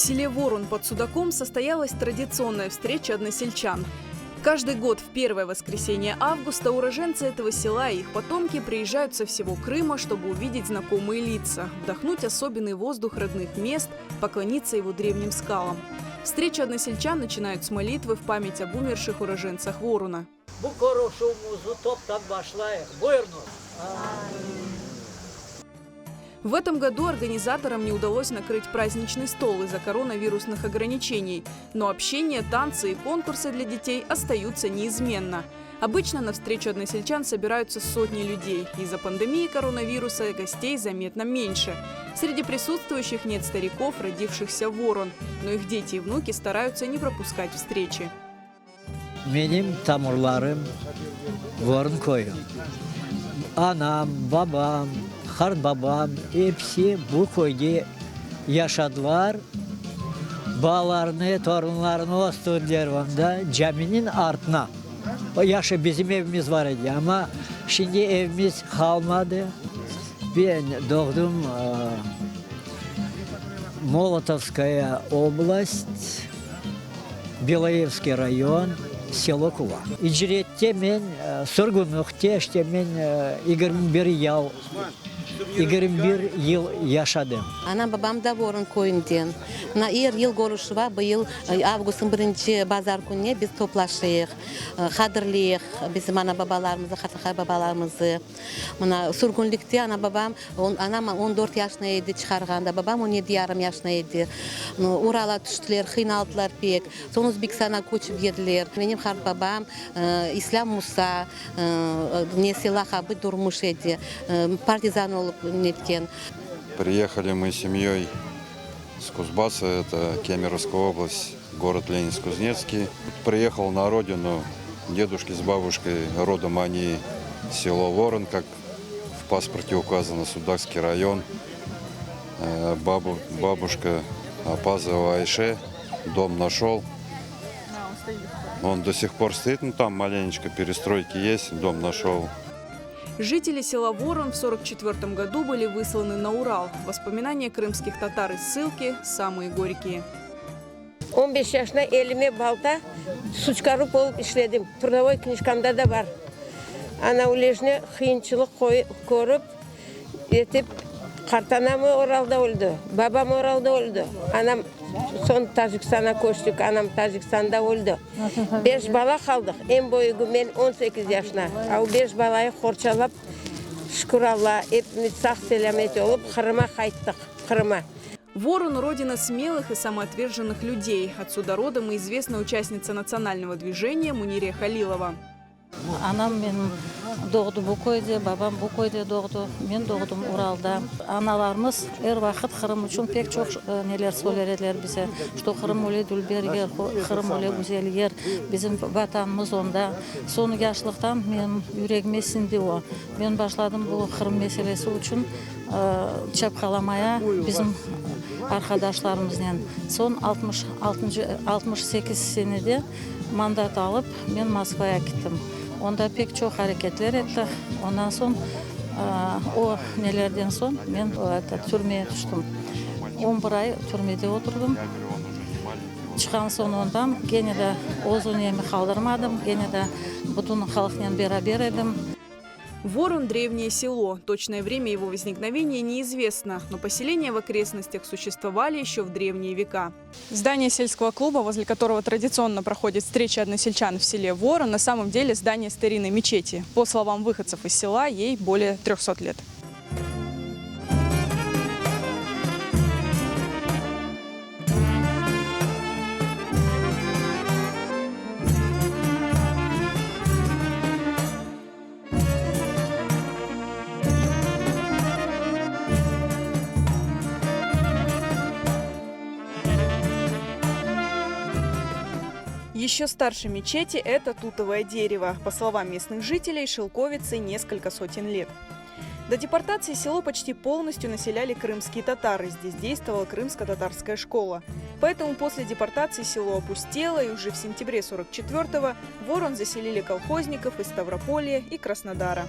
селе Ворон под Судаком состоялась традиционная встреча односельчан. Каждый год в первое воскресенье августа уроженцы этого села и их потомки приезжают со всего Крыма, чтобы увидеть знакомые лица, вдохнуть особенный воздух родных мест, поклониться его древним скалам. Встречу односельчан начинают с молитвы в память об умерших уроженцах Воруна. Bu körüşüvimizni toptan başlayıq. Buyurıñız. Amin. В этом году организаторам не удалось накрыть праздничный стол из-за коронавирусных ограничений. Но общение, танцы и конкурсы для детей остаются неизменно. Обычно на встречу односельчан собираются сотни людей. Из-за пандемии коронавируса гостей заметно меньше. Среди присутствующих нет стариков, родившихся ворон. Но их дети и внуки стараются не пропускать встречи. Menim tamırlarım Vorun köyü. Anam, babam, qartbabam episi bu köyde yaşadılar. Balalarını, torunlarını östürdiler onda, caminiñ artına. O yaşı bizim evimiz bar edi, amma şimdi evimiz qalmadı. Ben doğdım Molotovskaya oblast. Beloyevskiy rayon, selo Kuva. İcrette men sürgünlikte, işte men 21 yal, 21 yıl yaşadım. Anam, babam da Vorun köyünden. Mına er yıl körüşüva, bıyıl avgustnıñ birinci bazar kününe biz toplaşıyıq, hadirleyik bizim ana-babalarımızı, qartaqay-babalarımızı. Mına sürgünlikte ana-babam, anam on dört yaşında edi çıqarğanda, babam on yedi yarım yaşında edi. Urala tüştiler, qıynaldılar pek. Soñ Özbekistana köçip yediler. Menim qartbabam İslâm Musa, nesi laqabı Durmuş edi, partizan olıp netken. Приехали мы семьей с Кузбасса, это Кемеровская область, город Ленинск-Кузнецкий. Приехал на родину, дедушки с бабушкой, родом они село Ворон, как в паспорте указано, Судакский район. Бабу, бабушка Апазова Айше дом нашел. Он до сих пор стоит, ну там маленечко перестройки есть, дом нашел. Жители села Ворон в 1944 году были высланы на Урал. Воспоминания крымских татар из ссылки самые горькие. 15 yaşında elime balta, suçkarub olıp işledim. Trudovoy knijkamda da bar. Ana ulejne qıyınçılıq körip, etip, qartanam Uralda öldi, babam Uralda öldi, anam, soñ Tajikistanğa köçtik, anam Tajikistanda öldi. Beş bala qaldıq, eñ böyügi men, 18 yaşına. A o beş balayı qorçalap, şükür Alla, epimiz sağ-selâmet olıp, Qırıma qayttıq, Qırıma. Ворон – родина смелых и самоотверженных людей. Отсюда родом и известная участница национального движения Мунире Халилова. Anam menim doğdı bu köyde, babam bu köyde doğdı, men doğdım Uralda. Analarımız er vaqıt Qırım içün pek çoq neler söyler ediler bize, çto Qırım öyle dülber yer, Qırım öyle güzel yer, bizim Vatanımız onda. Soñ yaşlıqtan menim yüregime siñdi o. Men başladım bu Qırım meselesi içün çapqalamaya bizim arqadaşlarımıznen. Soñ altmış altıncı, 68 senede mandat alıp, men Moskvaya kittim. Onda pek çoq areketler ettik. Ondan soñ, o nelerden soñ men türmeye tüştim. On bir ay türmede oturdım. Çıqqan soñ ondan kene de öz nemi qaldırmadım, kene de bütün halqnen beraber edim. Ворон – древнее село. Точное время его возникновения неизвестно, но поселения в окрестностях существовали еще в древние века. Здание сельского клуба, возле которого традиционно проходит встреча односельчан в селе Ворон, на самом деле здание старинной мечети. По словам выходцев из села, ей более 300 лет. Еще старше мечети – это тутовое дерево. По словам местных жителей, шелковице несколько сотен лет. До депортации село почти полностью населяли крымские татары. Здесь действовала крымско-татарская школа. Поэтому после депортации село опустело, и уже в сентябре 44-го Ворон заселили колхозников из Ставрополья и Краснодара.